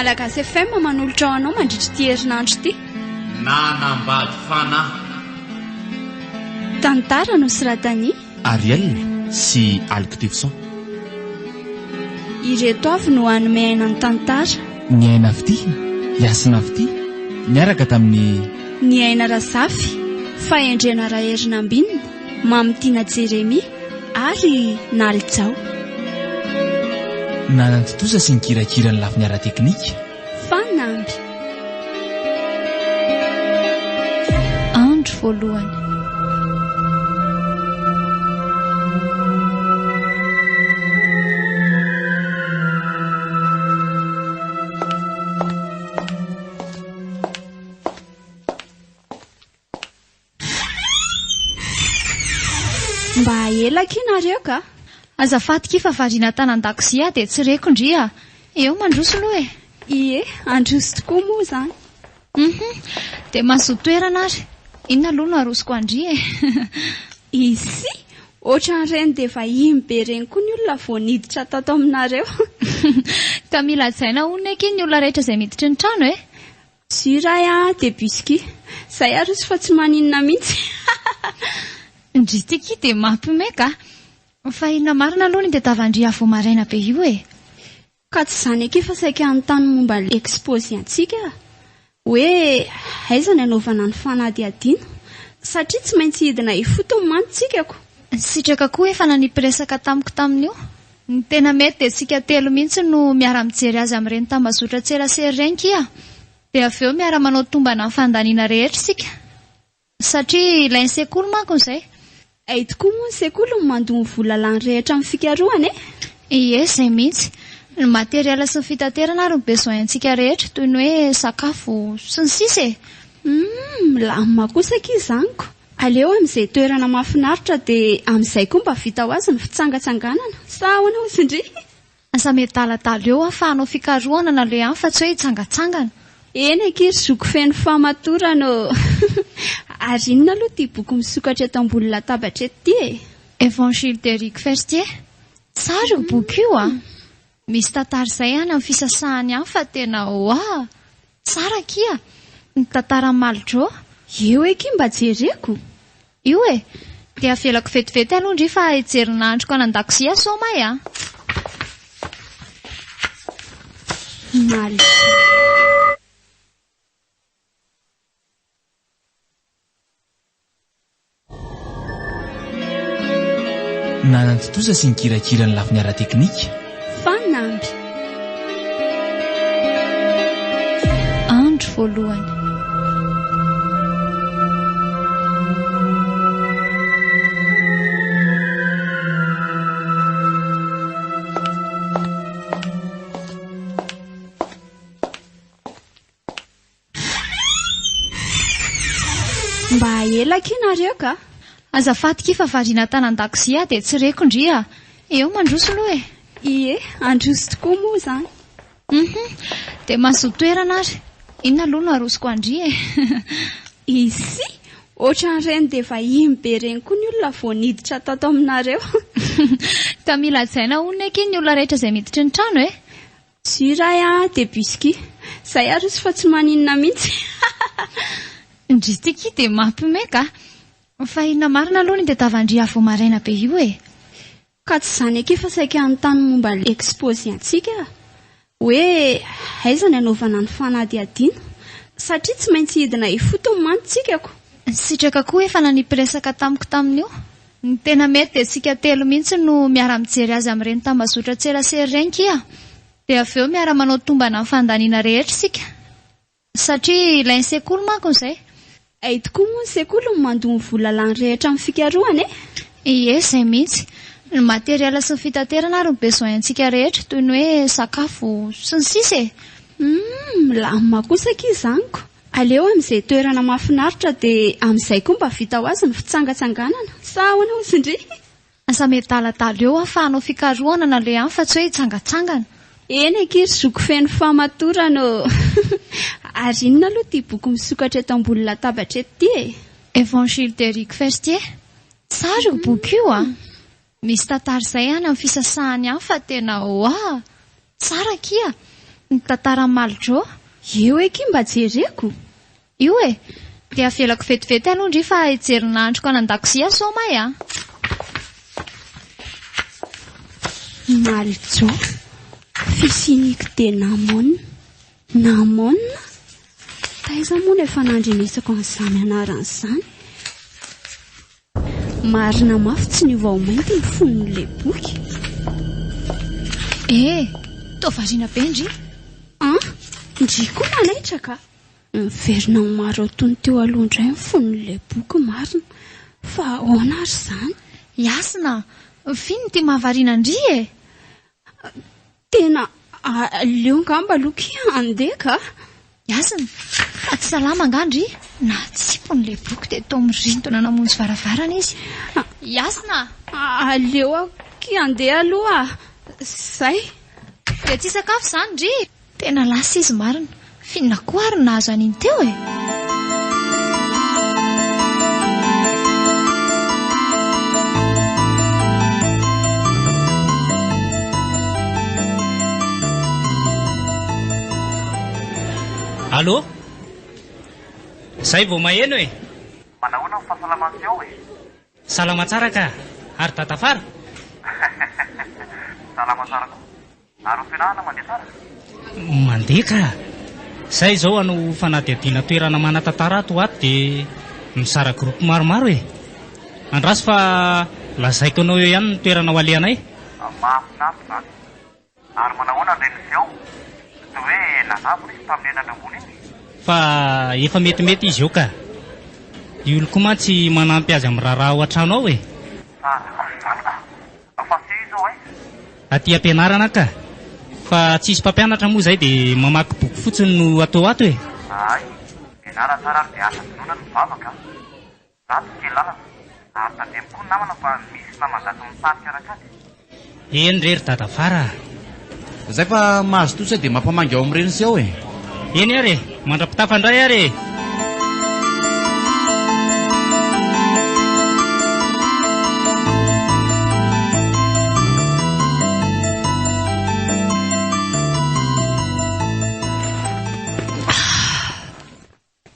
Malagasy FM manolotra ho anao mandritra ity herinandro ity. Nanambady fanahy. Tantara nosoratan'i. Ariel sy Alctivson. Ireto avy no hanome aina ny tantara. Ny Aina Fitia, Hasina Fitia, niaraka tamin'i. Ny Aina Razafy, Fahendrena Raherinambinina, Mamitiana Jeremia ary Nalijao. Nanatontosa sy nikirakira ny lafiny ara-teknika. Fanamby. Andro voalohany. Mba ela akia nareo ka! Azafady kia fa variana tanan-dakozia aho dia tsy reko ndry a! Eo mandroso aloha e! Ie, handroso tokoa moa izany. Hum dia mahazoa toerana ary. Inona aloha no arosoko an-dry e? Ici! Ohatran'ireny dia vahiny be ireny koa ny olona vao niditra tato aminareo. Ka mila hajaina hono akia ny olona rehetra izay miditry ny trano e! Jus ray a dia biscuit. Zay aroso fa tsy maninona mihitsy. Ndry ty ki dia mampime ka. Fa inona marina aloha ny tadiavan-dry aho vao maraina be io e? Ka tsy izany akia fa saika hanontany momba ny exposé antsika aho. Hoe aiza ny hanaovana ny fanadihadiana. Satria tsy maintsy hidina ifotony mantsy tsika ko. Sitraka koa efa nanipy resaka tamiko tamin'io. Ny tena mety dia tsika telo mihitsy no miara-mijery azy amin'ireny tambazotran-tserasera ireny kia! Dia avy eo miara-manao tombana amin'ny fandaniana rehetra isika. Satria ilain'ny sekoly manko izay. Hay tokoa moa ny sekoly no mandoa ny vola lany rehetra amin'ny fikarohana e! Ie, izay mihitsy. Ny materiel sy ny fitaterana ary ny besoin-tsika rehetra, toy ny hoe sakafo, sy ny sisa e! Humm, milamina kosa akia izany ko! Aleo amin'izay toerana mahafinaritra dia amin'izay koa mba vita ho azy ny fitsangatsanganana. Sa ahoana hozy ndry? Aza miadaladala eo aho fa hanao fikarohana na le any fa tsy hoe hitsangatsangana. Eny akia ry zoky feno fahamatorana ô! Ary inona aloha ity boky misokatra eto ambony latabatra eto ity e? Évangile d'Eric Fertier. Tsara io boky io a! Misy tantara izay any amin'ny fisasahany any fa tena oa! Tsara akia! Ny tantaran'i Maldro. Eo akia mba jereko. Io e! Dia avelako vetivety aloha ndry fa hijery ny nahandroko any an-dakozia sao may a! Maldro. Nanatontosa sy nikirakira ny lafiny ara-teknika. Fanamby. Andro voalohany. Mba ela akia nareo ka! Azafady kia fa variana tanan-dakozia aho dia tsy reko ndry a! Eo mandroso aloha e! Ie, handroso tokoa moa izany. Hum dia mahazoa toerana ary. Inona aloha no arosoko an-dry e? Ici! Ohatran'ireny dia vahiny be ireny koa ny olona vao niditra tato aminareo. Ka mila hajaina hono akia ny olona rehetra izay miditry ny trano e! Jus ray a dia biscuit. Zay aroso fa tsy maninona mihitsy. Ndry ty ki dia mampime ka. Fa inona marina aloha ny tadiavan-dry aho vao maraina be io e? Ka tsy izany akia fa saika hanontany momba ny exposé antsika aho. Hoe aiza ny hanaovana ny fanadihadiana. Satria tsy maintsy hidina ifotony mantsy tsika ko. Sitraka koa efa nanipy resaka tamiko tamin'io. Ny tena mety dia tsika telo mihitsy no miara-mijery azy amin'ireny tambazotran-tserasera ireny kia! Dia avy eo miara-manao tombana amin'ny fandaniana rehetra isika. Satria ilain'ny sekoly manko izay. Hay tokoa moa ny sekoly no mandoa ny vola lany rehetra amin'ny fikarohana e! Ie, izay mihitsy. Ny materiel sy ny fitaterana ary ny besoin-tsika rehetra, toy ny hoe sakafo, sy ny sisa e! Humm, milamina kosa akia izany ko! Aleo amin'izay toerana mahafinaritra dia amin'izay koa mba vita ho azy ny fitsangatsanganana. Sa ahoana hozy ndry? Aza miadaladala eo aho fa hanao fikarohana na le any fa tsy hoe hitsangatsangana. Eny akia ry zoky feno fahamatorana ô! Ary inona aloha ity boky misokatra eto ambony latabatra eto ity e? Évangile d'Eric Fertier. Tsara io boky io a! Misy tantara izay any amin'ny fisasahany any fa tena oa! Tsara akia! Ny tantaran'i Maljo. Eo eky mba jereko. Io e! Dia avelako vetivety aloha ndry fa hijery ny nahandroko any an-dakozia sao may a! Maljo, fils unique de Namon. Namon? Taiza moa no efa nandrenesako an'izany anarana izany? Marina mafy tsy niova ho mainty ny fonon'ilay boky. Eh! Toa variana be ndry. An! Ndry koa manaitra ka! Miverina ho maro toy ny teo aloha indray ny fonon'ilay boky marina. Fa ahoana ary izany? Hasina, f'inona ity mahavariana an-dry e? Tena aleo angamba aloha kia handeha ka! Hasina, fa tsy salama angaha ndry? Natsipiny ilay boky dia toa mirintona namonjy varavarana izy. Hasina! Aleo aho kia handeha aloha. Izay. Dia tsy hisakafo izany ndry? Tena lasa izy marina. F'inona koa ary no nahazo an'iny teo e? Allô? Zay vao maheno e! Manahoana ny fahasalaman'ny ao e? Salama tsara ka! Ary dadafara? Salama tsara koa. Ary ny fianarana mandeha tsara? Mandeha ka! Zay izao hanao fanadihadiana toerana manan-tantara ato ho ato dia mizara groupe maromaro e! Andraso fa lazaiko anao eo ihany ny toerana ho alehanay. Mahafinaritra izany. Ary manahoana ny renin'i Feo? Tsy hoe nanavona izy tamin'iny nandramboana iny? Fa efa metimety izy eo ka! Io oloko mantsy manampy azy amin'ny raharaha ao an-trano ao e! Tsara kosa izany ka! Fa feo izao aiza? Aty am-pianarana ka! Fa tsisy mpampianatra moa izay dia mamaky boky fotsiny no atao ato e! Hay! Mianara tsara ary dia aza adinoina ny mivavaka a! Za tsy kely lalana, ary tandremo koa ny namana fa misy naman-dratsy mitarika rakady. Eny re ry dadafara a! Zay fa mazotoa sao dia mampamangy ao amin'ireny seho e! Eny ary e! Mandra-pitafa indray ary e!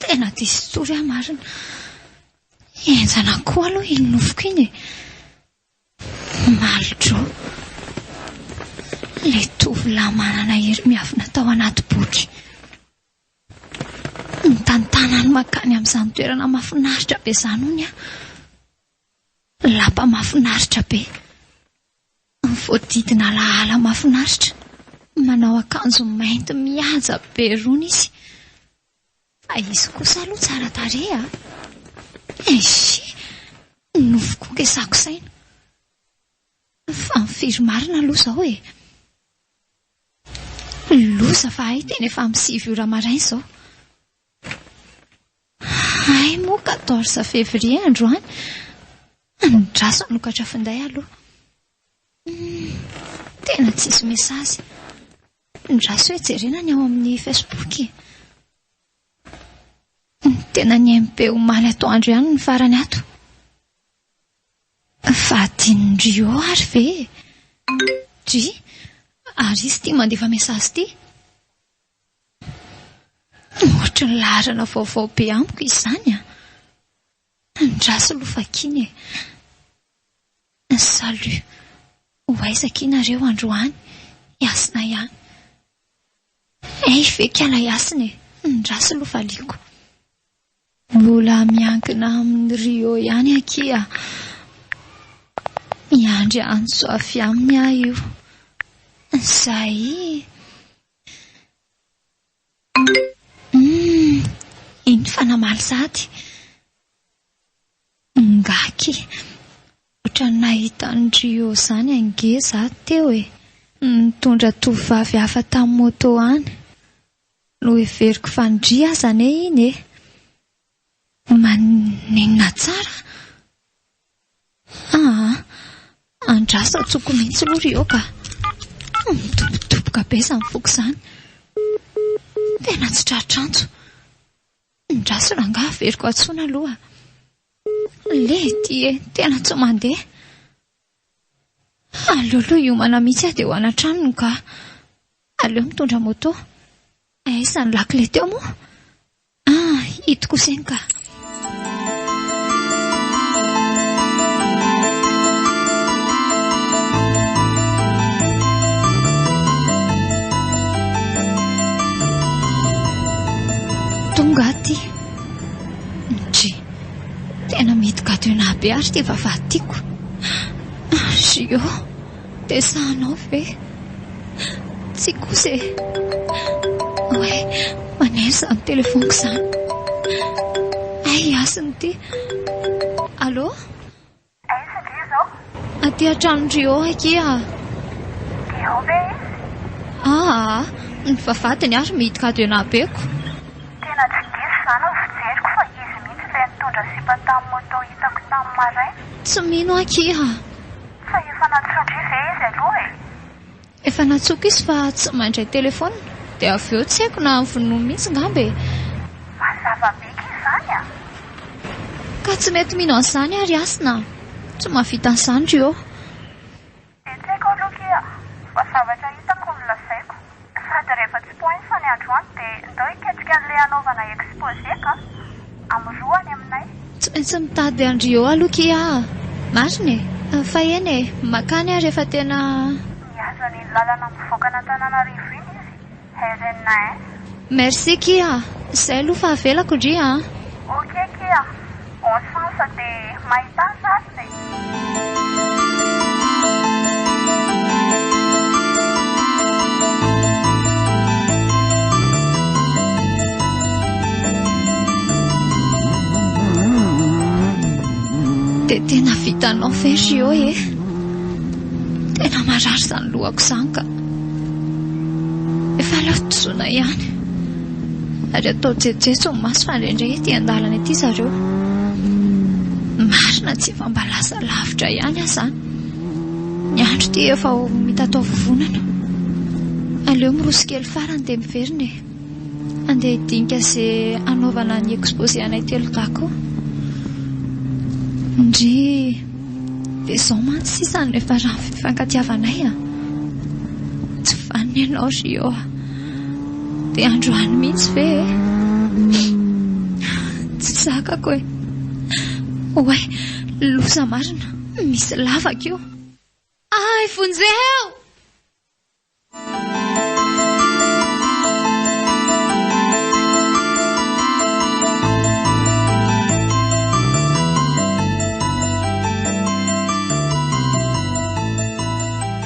Tena diso tory aho marina. Henjana koa aloha iny nofiko iny e. Maljo. Ilay tovolahy manana hery miafina tao anaty boky. Nitantanany mankany amin'izany toerana mahafinaritra be izany hono aho. Lapa mahafinaritra be. Voadidina alaala mahafinaritra. Manao akanjo mainty mihaja be rony izy. Fa izy kosa aloha tsara tarehy a! Eish! Nofy koa kesako saina. Fa ny firy marina aloha izao e? Loza fa hay tena efa amin'ny 9 ora maraina izao. Hay moa 14 février androany. Andraso hanokatra finday aloha. Tena tsisy message. Andraso hoe jerena ny ao amin'ny Facebook e. Tena nihaino be omaly atoandro ihany ny farany ato. Fa adinon'i Rio ary ve e? Dry, ary izy ity mandefa message ity. Ohatry ny laharana vaovao be amiko izy izany an. Andraso aloha vakiana e. Salut. Ho aiza akia nareo androany? Hasina ihany. Hay ve kiala Hasina e. Andraso aloha valiako. Mbola miankina amin'i Rio ihany akia. Miandry antso avy aminy aho io. Zay. Humm, iny fa namaly sahady. Ngaky, ohatran'ny nahita an'i Rio izany ange za teo e. Nitondra tovovavy hafa tamin'ny moto any. Noheveriko fa ndry aza anie iny e. Maninona tsara? Aa, andraso antsoko mihitsy aloha ry Oka. Midobodoboka be izany foko izany. Tena tsy tratr'antso. Andraso rangahy averiko antsoina aloha. Lety e, tena tsy mandeha. Aleo aloha hiomana mihitsy aho dia ho any an-tranony ka. Aleo mitondra moto. Aiza ny lakile teo moa? Ah, ito kosa iny ka. Tonga aty. Ndry. Tena mety gadona be ary ity vavahady tiako. Rio, dia sahanao ve? Tsia kosa e. Oay, maneno izany telefaoniko izany. Hay, Hasina ity. Allô? Aiza ndry izao? Aty an-tranon-dry Rio akia. Dia ao ve izy? Aa, ny vavahadiny ary mihidy cadenas beko. Tena tsy diso izany ny fijeriko fa izy mihitsy ilay nitondra sipa tamin'ny moto hitako tamin'ny maraina. Tsy mino aho akia. Fa efa nantsoin-dry ve izy aloha e? Efa nantsoiko izy fa tsy mandray telephone dia avy eo tsy haiko na vonoiny mihitsy ngamba e! Mazava be ki izany a! Ka tsy mety mino an'izany aho ry Hasina a! Tsy mahavita an'izany ry ô! Dia tsy haiko aloha ki a! Fa zavatra hitako no lazaiko. Sady rehefa tsy poinsa ny androany dia ndao hiketrika an'ilay hanaovana exposé ka! Amin'ny roa any aminay. Tsy maintsy mitady an-dry eo aloha kia a! Marina e! Fa eny e! Makany aho rehefa tena. Mihazo an'iny lalana mivoaka an'Antananarivo iny izy, RN un. Merci kia a! Izay aloha fa avelako ndry a! Ok kia! Bon chance dia mahità sasiny e! Dia tena vitanao ve ry Rio e? Tena marary izany lohako izany ka. Efa aleo tozoana ihany. Ary atao jejojejo ny maso fa indraindray ety an-dalana ety zareo. Marina tsy efa mba lasa lavitra ihany aho izany. Ny andro ity efa ho mitatao vovonana. Aleo miroso kely farany dia miverina e. Andeha hidinika ze hanaovana ny exposé anay telodahy koa. Ndry. Dia izao mantsy sisa no efa raha ny fifankatiavanay a! Tsy vanona ianao Rio a! Dia androany mihitsy ve e? Tsy zakako e! Oay, loza marina, misy lavaka io! Ay, vonjeo!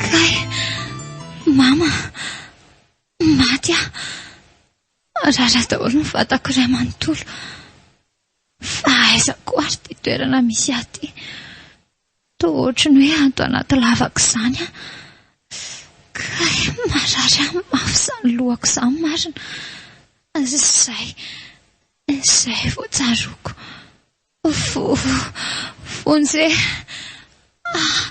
Kay, mama, maty aho. Rara daholo ny vatako iray manontolo. Fa aiza koa ary ity toerana misy ahy ity? Toa ohatry ny hoe ato anaty lavaka izany aho. Kay, marary ahy mafy izany lohako izany marina. Izay, izay vao tsaroako. Vonjy e! Ah!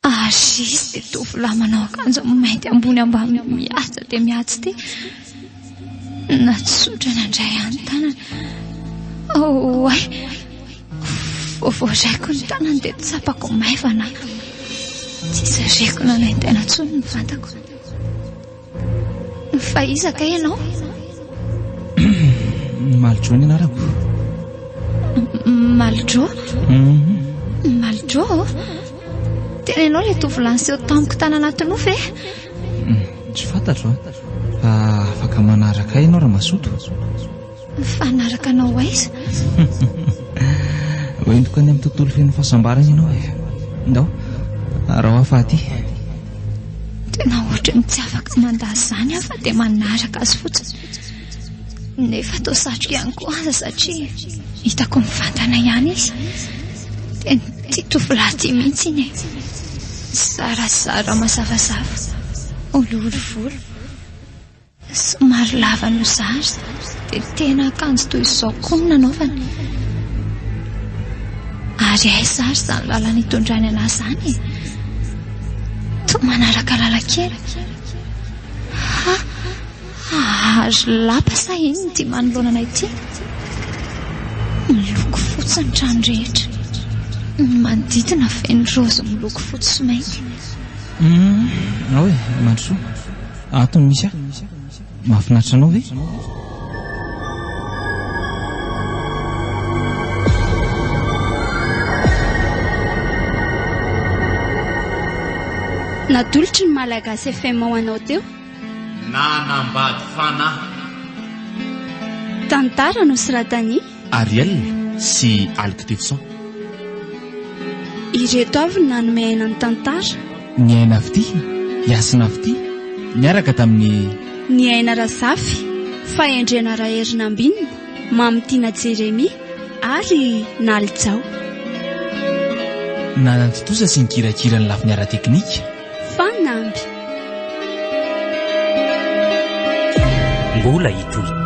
Ary izy dia tovolahy manao akanjo mainty ambony ambany mihaja dia mihaja ity. Natsotra nandray ahy ny tanany. Oay! Vao voaraiko ny tanany dia tsapako maivana. Tsy reko nanaintaina intsony ny vatako. Fa iza kay ianao? Maldro ny anarako. Maldro? Mhm. Maldro? Tena ianao ilay tovolahy niseho tamiko tany anaty nofy e? Mm, tsy fantatro a. Fa afaka manaraka ahy ianao raha mazoto. Mifanaraka anao aiza? Hoentiko any amin'ny tontolo feno fahasambarana ianao e. Ndao, araho aho fa aty. Tena ohatry ny tsy afaka mandà izany aho fa dia manaraka azy fotsiny. Nefa toa satriko ihany koa aza satria hitako mivantana ihany izy. Tena ity tovolahy ity mihitsy iny e. Zarazara mazavazava, olioly volo. Somary lava noho zary dia tena akanjo toy izao koa no nanaovany. Ary aiza ary izany lalana itondrany an'ahy izany e? Toa manaraka lalan-kely. Ha! Ary lapa sa inona ity manoloana anay ity? Miloko fotsy ny trano rehetra. Ny manodidina feno raozy miloko fotsy sy mainty. Ao e, mandrosoa. Ato no misy ahy. Mahafinaritra anao ve? Natolotry ny Malagasy FM ho anao teo. Nanambady fanahy. Tantara nosoratan'i. Ariel sy Alctefson. Ireto avy no nanome aina ny tantara. Ny Aina Fitia, Hasina Fitia, niaraka tamin'i. Ny Aina Razafy, Fahendrena Raherinambinina, Mamitiana Jeremia ary Nalijao. Nanatontosa sy nikirakira ny lafiny ara-teknika. Fanamby. Mbola hitohy.